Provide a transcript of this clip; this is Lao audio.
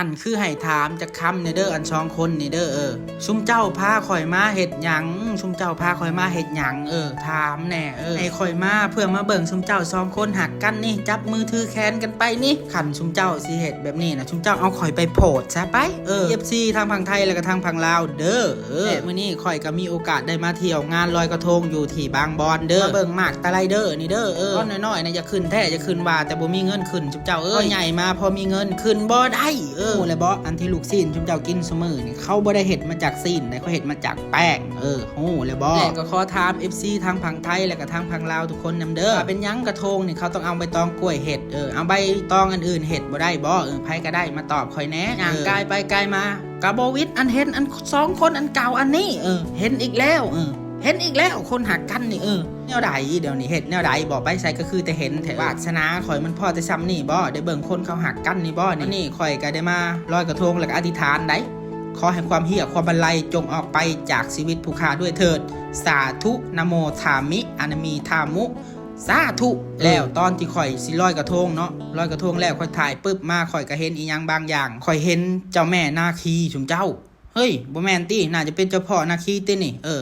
ອັນຄືໃຫ້ຖາມຈັກຄຳແດ່ເດີ ອັນສອງຄົນນີ້ເດີ ເອີ ຊຸມເຈົ້າພາຂ້ອຍມາເຮັດຫຍັງ? ຊຸມເຈົ້າພາຂ້ອຍມາເຮັດຫຍັງ? ເອີ ຖາມແດ່ ເອີ ໃຫ້ຂ້ອຍມາເພື່ອມາເບິ່ງຊຸມເຈົ້າສອງຄົນຮັກກັນນີ້ ຈັບມືຖືແຂນກັນໄປນີ້. ຄັນຊຸມເຈົ້າຊິເຮັດແບບນີ້ນະ ຊຸມເຈົ້າເອົາຂ້ອຍໄປໂພດຊະໄປ ເອີ ເອັຟຊີ ທັງຝັ່ງໄທ ແລະກະທັງຝັ່ງລາວເດີ ເອີ ແລະມື້ນີ້ຂ້ອຍກະມີໂອກາດໄດ້ມາທ່ຽວງານລອຍກະທົງຢູ່ທີ່ບາງບອນເດີ ມາເບິ່ງໝາກຕະໄລເດີນີ້ເດີ ເອີ ຕອນນ້ອຍໆນະຢາກຂຶ້ນແທ້ຢາກຂຶ້ນວ່າ ແຕ່ບໍ່ມີເງິນຂຶ້ນ ເຈົ້າເອີຍ ພໍໃຫຍ່ມາພໍມີເງິນຂຶ້ນບໍ່ໄດ້ ເອີ ຮູ້ແລ້ວບໍ່? ອັນທີ່ລູກຊີ້ນຊຸມເຈົ້າກິນຊຸມື້ນີ້ ເຂົາບໍ່ໄດ້ເຮັດມາຈາກຊີ້ນໃດ ເຂົາເຮັດມາຈາກແປ້ງ ເອີ ຮູ້ແລ້ວບໍ່? ແລະກໍຂໍຖາມເອັຟຊີທັງຝັ່ງໄທ ແລະກໍທັງຝັ່ງລາວທຸກຄົນນຳເດີ ວ່າເປັນຫຍັງກະທົງນີ້ເຂົາຕ້ອງເອົາໃບຕອງກ້ວຍເຮັດ ເອີ ເອົາໃບຕອງອັນອື່ນເຮັດບໍ່ໄດ້ບໍ່? ເອີ ໃຜກໍໄດ້ມາຕອບຂ້ອຍແດ່ ຍ່າງກາຍໄປກາຍມາ ກະບໍ່ວິດ ອັນເຫັນອັນສອງຄົນອັນເກົ່າອັນນີ້ ເອີ ເຫັນອີກແລ້ວ ເອີ ເຫັນອີກແລ້ວ ຄົນຮັກກັນນີ້ ເອີ ແນວໃດ ດຽວນີ້ເຮັດແນວໃດ ບໍ່ໄປໃສກໍຄືແຕ່ເຫັນແທ້ ວາດສະໜາຂ້ອຍມັນພໍແຕ່ຊ່ຳນີ້ບໍ່? ໄດ້ເບິ່ງຄົນເຂົາຮັກກັນນີ້ບໍ່? ນີ້ຂ້ອຍກໍໄດ້ມາລອຍກະທົງ ແລ້ວກໍອະທິຖານໃດ ຂໍໃຫ້ຄວາມເຮ້ຍຄວາມບັນໄລຈົ່ງອອກໄປຈາກຊີວິດຜູ້ຂ້າດ້ວຍເທີດ ສາທຸ ນະໂມ ທາມິ ອະນະມີ ທາມຸ ສາທຸ ແລ້ວຕອນທີ່ຂ້ອຍຊິລອຍກະທົງເນາະ ລອຍກະທົງແລ້ວຂ້ອຍຖ່າຍປຶບມາ ຂ້ອຍກໍເຫັນອີ່ຫຍັງບາງຢ່າງ ຂ້ອຍເຫັນເຈົ້າແມ່ນາຄີຊຸມເຈົ້າ ເຮີ້ຍ ບໍ່ແມ່ນຕິ ໜ້າຈະເປັນເຈົ້າພໍ່ນາຄີຕິນີ້ ເອີ